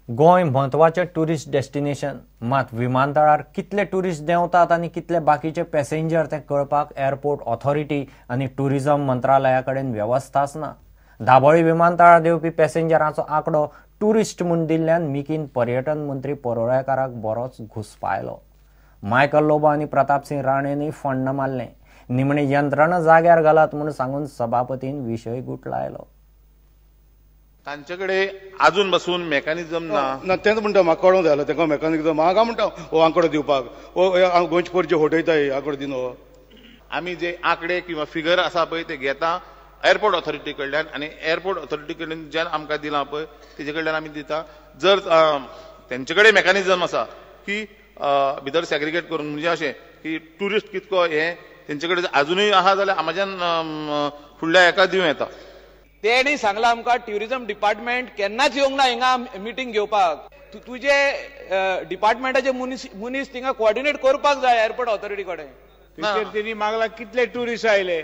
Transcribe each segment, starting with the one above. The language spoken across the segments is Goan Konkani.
गोंय म्हत्वाचें ट्युरिस्ट डेस्टिनेशन, मात विमानतळार कितले ट्युरिस्ट देंवतात आनी कितले बाकीचे पॅसेंजर ते कळपाक एअरपोर्ट ऑथॉरिटी आनी ट्युरिझम मंत्रालया कडेन वेवस्थाच ना. दाबोळी विमानतळार देंवपी पॅसेंजरांचो आंकडो ट्युरिस्ट म्हूण दिल्ल्यान मिकीन पर्यटन मंत्री परोळेकाराक बरोच घुसपायलो. मायकल लोबो आनी प्रतापसिंह राणेनूय फण्ण मारलें. निमणे यंत्रणा जाग्यार घालात म्हूण सांगून सभापतीन विशय गुटलायलो. तांचे कडेन अजून बसून मेकॅनिझम ना. ना तेंच म्हणटा, म्हाका कळोंक जाय आसलें तांकां मेकॅनिझम. हांव म्हणटा हो आंकडो दिवपाक, हो गोंयचे पोरचे फटयता आंकडो दिवन. हो आमी जे आंकडे किंवा फिगर आसा पळय ते घेता एअरपोर्ट ऑथॉरिटी कडल्यान आनी एअरपोर्ट ऑथॉरिटी कडल्यान ज्यान आमकां दिलां पळय तेजे कडल्यान आमी दिता. जर तेंचे कडेन मेकॅनिझम आसा की भितर सेग्रिगेट करून, म्हणजे अशें की ट्युरिस्ट कितको हें तेंचे कडेन अजुनूय आहा जाल्यार आमच्यान फुडल्या एका दिवं येता. तेणी सांगलां आमकां ट्युरिझम डिपार्टमेंट केन्नाच येवंक ना हिंगा मिटींग घेवपाक. तुजे डिपार्टमेंटाचे मनीस थिंगा कोऑर्डिनेट करपाक जाय एअरपोर्ट ऑथॉरिटी कडेन. तेचेर तेणी मागला कितले ट्युरिस्ट आयले,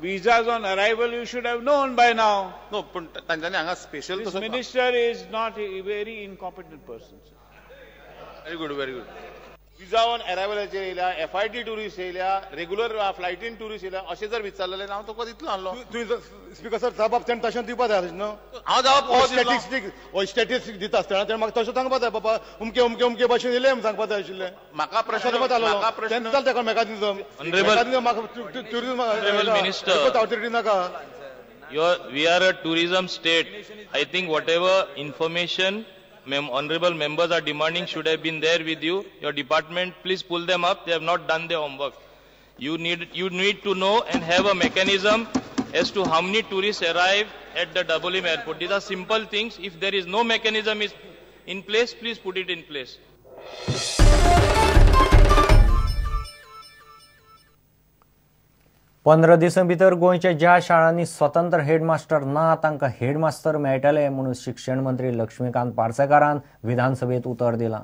visas on arrival you should have known by now. No, पूण तांच्यांनी हांगा special. Minister is not a very incompetent person. Very good, very good. Visa on अरायवलाचेर येयल्या, एफआयटी ट्युरिस्ट येयल्या, रेगुलर फ्लायटीन ट्युरिस्ट येयल्या, अशें जर विचारलें हांव तुका दितलो आसलो. तुवें स्पिकर सर जबाब तेणें तशें दिवपा जाय आसलें न्हू. हांव जबाब स्टॅटिस्टीक हो स्टॅटिस्टीक दिता आसतना तेणें म्हाका तशें सांगपा जाय, बाबा अमके अमके अमके भाशेन येयले म्हूण सांगपा जाय आशिल्लें. म्हाका प्रश्न तेन्ना जालें ताका मेकॅनिझम. म्हाका ट्युरिझम ऑथॉरिटी नाका. We are a tourism state. I think whatever information honorable members are demanding should have been there with you. Your department, please pull them up. They have not done their homework. You need to know and have a mechanism as to how many tourists arrive at the Dabolim airport. These are simple things. If there is no mechanism is in place, please put it in place. 15 दिसां भितर गोंयच्या ज्या शाळांनी स्वतंत्र हेडमास्टर ना तांकां हेडमास्तर मेळटले म्हणून शिक्षण मंत्री लक्ष्मीकांत पार्सेकारान विधानसभेत उतर दिलां.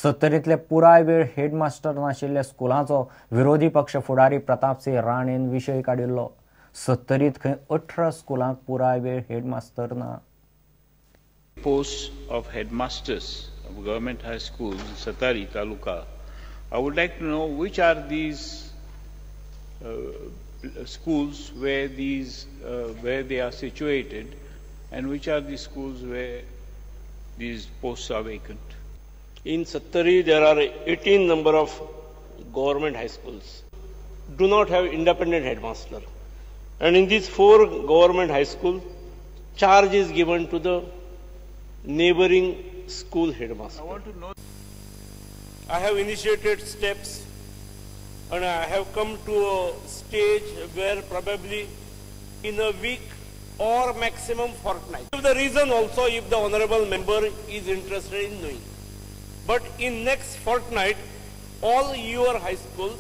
सत्तरींतले पुराय वेळ हेडमास्टर नाशिल्ल्या स्कुलांचो विरोधी पक्ष फुडारी प्रतापसिंह राणेन विशय काडिल्लो. सत्तरींत खंय 18 स्कुलांक पुराय वेळ हेडमास्तर ना. Post of headmasters of government high schools in Sattari taluka. I would like to know which are these schools where these where they are situated and which are the schools where these posts are vacant. In Sattari there are 18 number of government high schools do not have independent headmaster, and in these 4 government high schools charge is given to the neighboring school headmaster. I want to know. I have initiated steps and I have come to a stage where probably in a week or maximum fortnight. The reason also if the honorable member is interested in knowing. But in next fortnight, all your high schools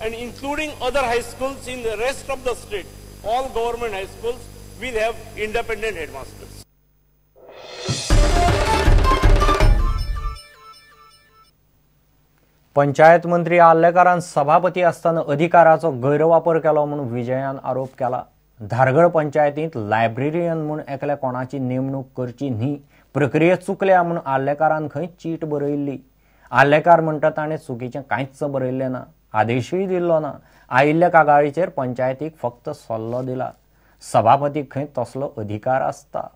and including other high schools in the rest of the state, all government high schools will have independent headmasters. Panchayat मंत्री आर्लेकारान सभापती आसतना अधिकाराचो गैरवापर केलो म्हूण विजयान आरोप केला. धारगळ पंचायतींत लायब्रेरियन म्हूण एकल्या कोणाची नेमणूक करची न्ही, प्रक्रिया चुकल्या म्हूण आर्लेकारान खंय चीट बरयल्ली. आर्लेकार म्हणटा ताणें चुकीचें कांयच बरयल्लें ना, आदेशूय दिल्लो ना. आयिल्ल्या कागाळीचेर पंचायतीक फक्त सल्लो दिला. सभापतीक खंय तसलो अधिकार आसता.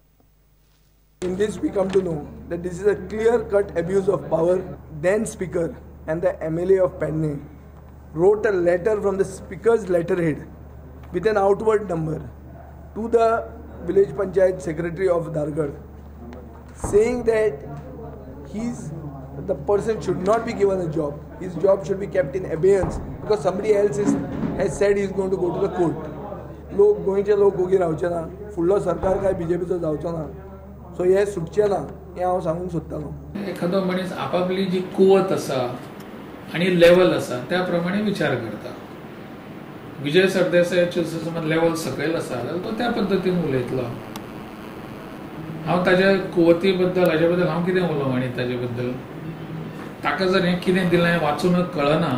In this we come to know that this is a clear-cut abuse of power. Then Speaker and the MLA of Pedne wrote a letter from the Speaker's letterhead with an outward number to the village panchayat secretary of Dhargal, saying that the person should not be given a job. His job should be kept in abeyance because somebody else has said he is going to go to the court. लोक गोंयचे लोक ओगी रावचे ना, फुडलो सरकार काय बीजेपीचो जावचो ना, सो हे सुटचें ना हें हांव सांगूंक सोदतालो. एखादो मनीस आपापली जी कुवत आसा आनी लेवल आसा त्या प्रमाणे विचार करता. विजय सरदेसायाचे समज लेवल सकयल आसा जाल्यार तो त्या पद्दतीन उलयतलो. हांव ताज्या कुवती बद्दल हाजे बद्दल हांव कितें उलोवं आनी ताजे बद्दल ताका जर हें कितें दिलां हें वाचूनच कळना,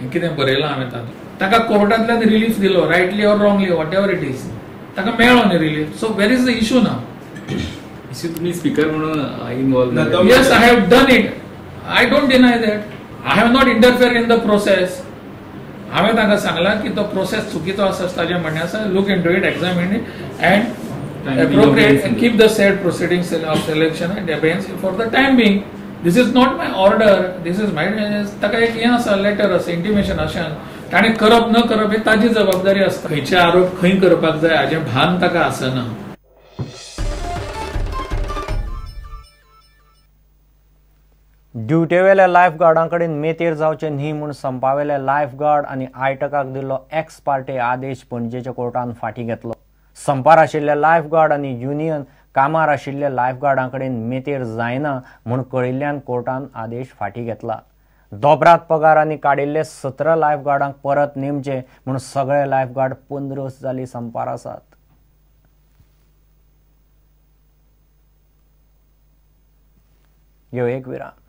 हें कितें बरयलां हांवें तातूंत. ताका कोर्टांतल्यान रिलीफ दिलो, rightly or wrongly whatever it is, ताका मेळ्ळो न्ही relief. So where is the issue now? तुम्ही स्पीकर म्हणून involve. Yes, I have done it, I don't deny that. I have not interfere in the process. हांवें तांकां सांगलां की तो प्रोसेस चुकीचो आसा ताजें म्हणणें आसा, look into it, examine it and appropriate and keep the said proceedings of selection and abeyance for the time being. This is not my order, this is my ताका एक हें आसा, लेटर आसा, इंटिमेशन अशें ताणें करप न करप ही ताजी जबाबदारी आसता. खंयचे आरोप खंय करपाक जाय हाजें भान ताका आसना. ड्युटेवेल्या लायफ गार्डां कडेन मेतेर जावचें न्ही म्हूण संपावेले लायफ गार्ड आनी आयटकाक दिल्लो एक्स पार्टे आदेश पणजेच्या कोर्टान फाटीं घेतलो. संपार आशिल्ले लायफ गार्ड आनी युनियन कामार आशिल्ल्या लायफ गार्डां कडेन मेतेर जायना म्हूण कळिल्ल्यान कोर्टान आदेश फाटीं घेतला. दोबरात पगार आनी काडिल्ले 17 लायफ गार्डांक परत नेमचे म्हूण सगळे लायफ गार्ड 15 जाली संपार आसात. ह्यो एक विराम.